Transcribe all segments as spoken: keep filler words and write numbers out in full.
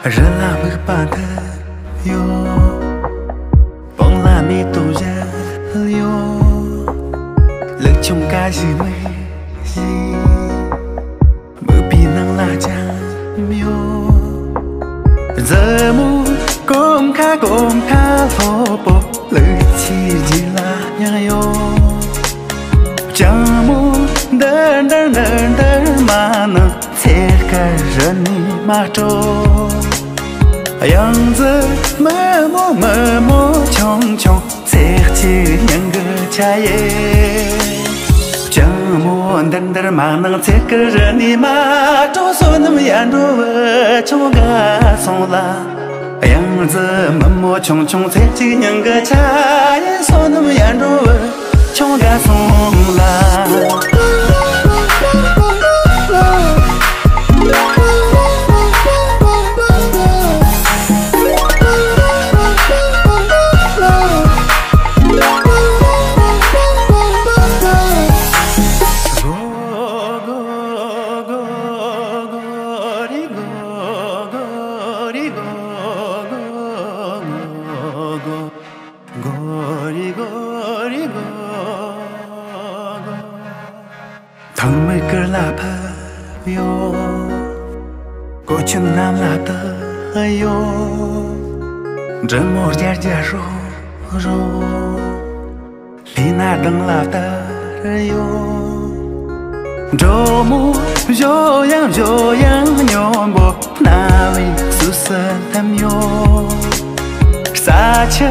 རི་ལ་སྨུག་པ་འདི་ཡོད། སྤང་ལ་མེ་ཏོག་བཞད་ཡོད། ལུག་ཆུང་ཀ་ཞིག་མིག་ཞིག་སྨུག་པའི་ནང་ལ་འཁྱམས་ཡོད། མཛུབ་མོ་གོམ་ཁ་གོམ་ཁ་ལྷོད་པོ། ལུག་ཁྱུའི་རྗེས་ལ་སྙེག་ཡོད། ལྕམ་མོ་འདིར་འདིར་འདིར་འདིར་མ་ནི། ཚེ་དཀར་རི་ནས་མ་སྤྲོ། གཡང་འཛི་མི་མོ་མི་མོ་ཆུང་ཆུང་། ཚེ་གཅིག་སྙིང་གི་ཆ་ཡེ། ལྕམ་མོ་འདིར་འདིར་མ་ནི། ཚེ་དཀར་རི་ནས་མ་སྤྲོ། བསོད་ནམས་ཡར་འགྲོ་བའི་ཆུང་ག་སོང་ལ། གཡང་འཛི་མི་མོ་ཆུང་ཆུང་། ཚེ་གཅིག་སྙིང་གི་ཆ་ཡེ། བསོད་ནམས་ཡར་འགྲོ་བའི་ཆུང་ག་སོང་ལ། གོ་རི་གོ་རི་གོ་གོ། ཐང་མི་དཀར་ལ་ཕབ་ཡོད། གོ་ཆེན་གནམ་ལ་བཏགས་ཡོད། འབྲི་མོ་རྒྱ་རྒྱ་རོ་རོ། ལྷས་ན་སྡང་ལ་བསྟར་ཡོད། འབྲོག་མོ་བཞོ་ཡང་བཞོ་ཡང་སྨྱོན་པོ། རྣ་བའི་ཟུག་སུ་འཐིམ་ཡོད། རྩྭ་ཆུ་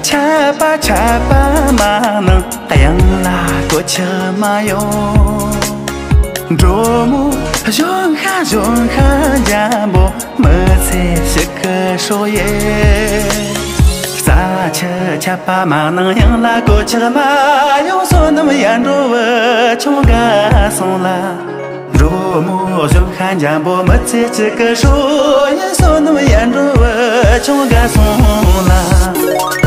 ཆད་པ་ཆད་པ་མ་ནི། གཡང་ལ་གོ་ཆག་མ་ཡོང་། འབྲོག་མོ་གཞོན་ཤ་གཞོན་ཤ་འཇམ་པོ། མི་ཚེ་ཞིག་གི་སྲོག་ཡེ། རྩྭ་ཆུ་ཆད་པ་མ་ནི། གཡང་ལ་གོ་ཆག་མ་ཡོང་། བསོད་ནམས་ཡར་འགྲོ་བའི་ཆུང་ག་སོང་ལ། འབྲོག་མོ་གཞོན་ཤ་འཇམ་པོ། མི་ཚེ་གཅིག་གི་སྲོག་ཡིན། བསོད་ནམས་ཡར་འགྲོ་བའི་ཆུང་ག་སོང་ལ།